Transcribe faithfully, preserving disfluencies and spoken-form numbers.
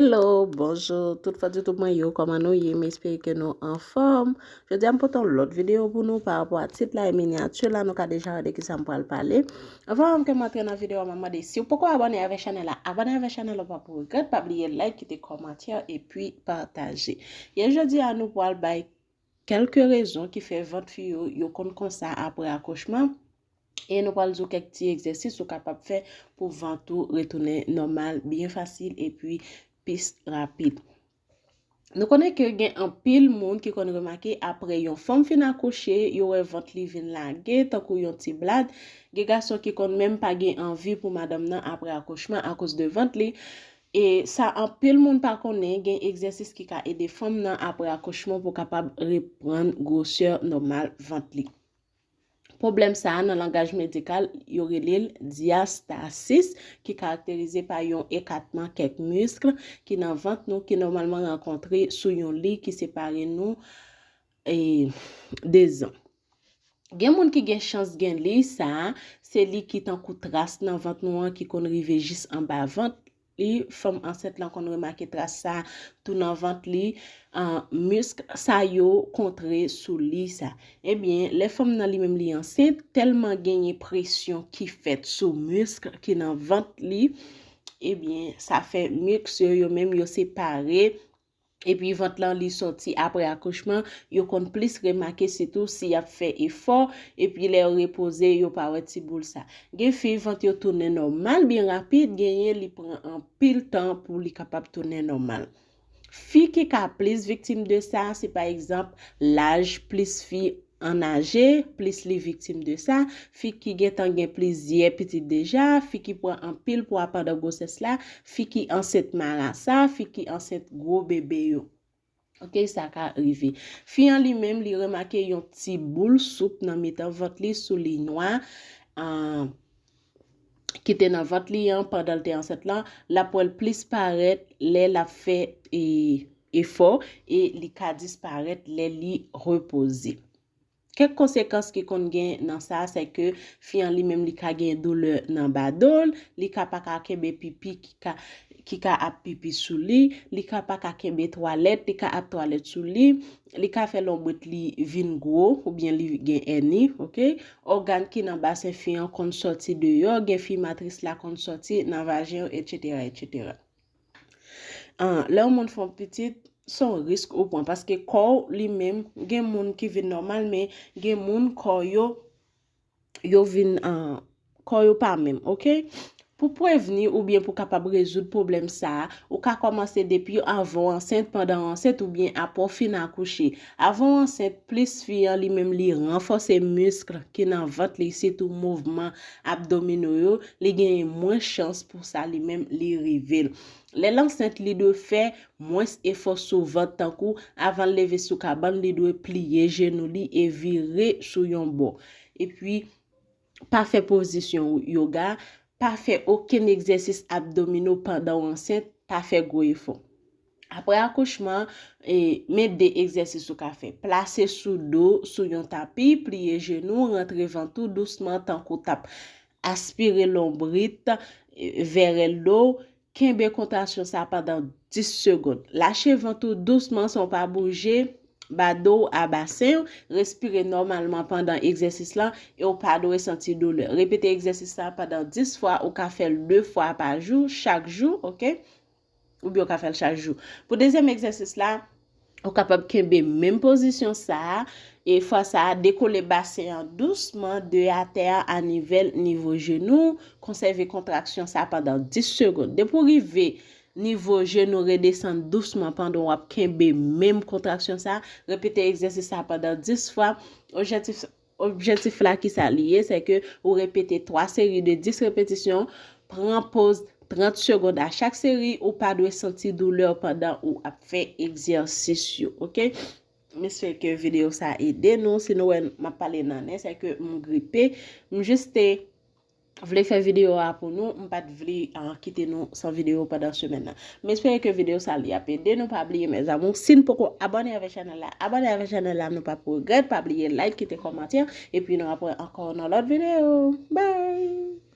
Hello, bonjou, tout fans YouTube mwen yo, kòman nou ye? M espere ke nou anfòm. Jodi a m pote yon lòt videyo pou nou pa rapò a tit la e minyati la, nou ka deja wè de kisa m pral pale. Anvan ke m antre nan videyo a, m ap mande si w poko abòne avèk chanèl la, abòne avèk chanèl la, w p ap regrèt, pa bliye like, kite kòmantè epi pataje. Yè jodi a nou pral bay kèlke rezon ki fè vant fi yo, yo konn konsa apre akouchman. E nou pral di w kèk ti egzèsis ou kapab fè pou vant ou retounen nòmal byen fasil epi plis rapid. Nou konnen ke gen anpil moun ki konn remake apre yon fanm fin akouche, yo wè vant li vin lage tankou yon ti blad. Gen gason ki konn menm pa gen anvi pou madanm nan apre akouchman akoz de vant li. E sa anpil moun pa konnen, gen egzèsis ki ka ede fanm nan apre akouchman pou kapab reprann gwosè nòmal vant li. Pwoblèm sa a, nan langaj medikal, yo rele l dyastasis, ki karakterize pa yon ekatman kèk misk ki nan vant nou, ki nòmalman rankontre sou yon li ki separe nou e de zan. Gen moun ki gen chans gen li sa a, se li ki tankou tras nan vant nou an ki konn rive jis anba vant li, fanm ansent lan konn remake tras sa tou nan vant li, misk sa yo kontre sou li sa. Ebyen, lè fanm nan li menm li ansent, tèlman genyen presyon ki fèt sou misk ki nan vant li, ebyen, sa fè misk yo, yo menm yo separe, epi vant lan li sòti apre akouchman, yo konn plis remake sitou si y ap fè efò, epi lè yo repoze, yo pa wè ti boul sa. Gen fi vant yo tounen nòmal byen rapid, genyen li pran anpil tan pou li kapab tounen nòmal. Fi ki ka plis viktim de sa, se pa egzanp laj, plis fi an aje, plis li viktim de sa, fi ki gentan gen plizyè pitit deja, fi ki pran anpil pwa pandan gwosès la, fi ki ansent marasa, fi ki ansent gwo bebe yo. Ok, sa ka rive. Fi an li menm, li remake yon ti boul soup nan mitan vant li sou liy nwa, ki te nan vant li an pandan l te ansent lan, l ap wè l plis parèt lè l ap fè efò e li ka disparèt lè li repoze. Kèk konsekans ki konn gen nan sa, se ke fi an li menm li ka gen doulè nan ba do l, li ka pa ka kenbe pipi ki ka, ki ka ap pipi sou li, li ka pa ka kenbe twalèt, li ka ap twalèt sou li, li ka fè lonbrit li vin gwo oubyen li gen èni, ok? Ògàn ki nan basen fi an konn sòti deyò, gen fi matris la konn sòti nan vajen yo, etsetera, etsetera. Lè yon moun fè yon pitit, se yon risk ou pran, paske kò w li menm, gen moun ki vin nòmal, men gen moun kò yo, yo vin, kò yo pa menm, ok? Pou prevni oubyen pou kapab rezoud pwoblèm sa a, ou ka kòmanse depi anvan w ansent, pandan w ansent oubyen apre w fin akouche. Avan w ansent, plis fi an li menm li ranfòse misk ki nan vant li, sitou mouvman abdomino yo, li genyen mwens chans pou sa li menm li rive l. Lè l ansent, li dwe fè mwens efò sou vant, tankou avan l leve sou kabann, li dwe pliye jenou li e vire sou yon bò. Epi, pa fè pozisyon yoga, pa fè okenn egzèsis abdomino pandan w ansent, pa fè gwo efò. Apre akouchman, e, men de egzèsis ou ka fè. Plase sou do, sou yon tapi, pliye jenou, rantre vant ou dousman tankou t ap aspire lonbrit, e, vè rèl do, kenbe kontraksyon sa pandan dis segonn. Lache vant ou dousman san w pa bouje, ba do w a basen w, respire nòmalman pandan egzèsis lan e w pa dwe santi doulè. Repete egzèsis la pandan dis fwa, ou ka fè l de fwa pa jou, chak jou, ok? Oubyen w ka fè l chak jou. Pou dezyèm egzèsis la, ou kapab kenbe menm pozisyon sa a, e fwa sa a, dekole basen an dousman de atè a a nivo, nivo jenou, konsève kontraksyon sa a pandan dis segonn. Depi w rive nivo jenou, redesann dousman pandan w ap kenbe menm kontraksyon sa a. Repete egzèsis sa a pandan dis fwa. Objektif, objektif la, ki sa li ye? Se ke ou repete twa seri de dis repetisyon. Pran poz trant segonn a chak seri. Ou pa dwe santi doulè pandan ou ap fè egzèsis yo, ok? M espere ke videyo sa ede nou. Si nou wè m ap pale nan nen, se ke m gripe. M jis te vle fè videyo a pou nou, m pa t vle, ah, kite nou san videyo pandan semèn nan. M espere ke videyo sa li ap ede nou. Pa bliye, mes amours, si n poko abòne avèk chanèl la, abòne avèk chanèl la, nou p ap regrèt. Pa bliye like, kite kòmantè, epi nou ap wè ankò nan lòt videyo. Bye!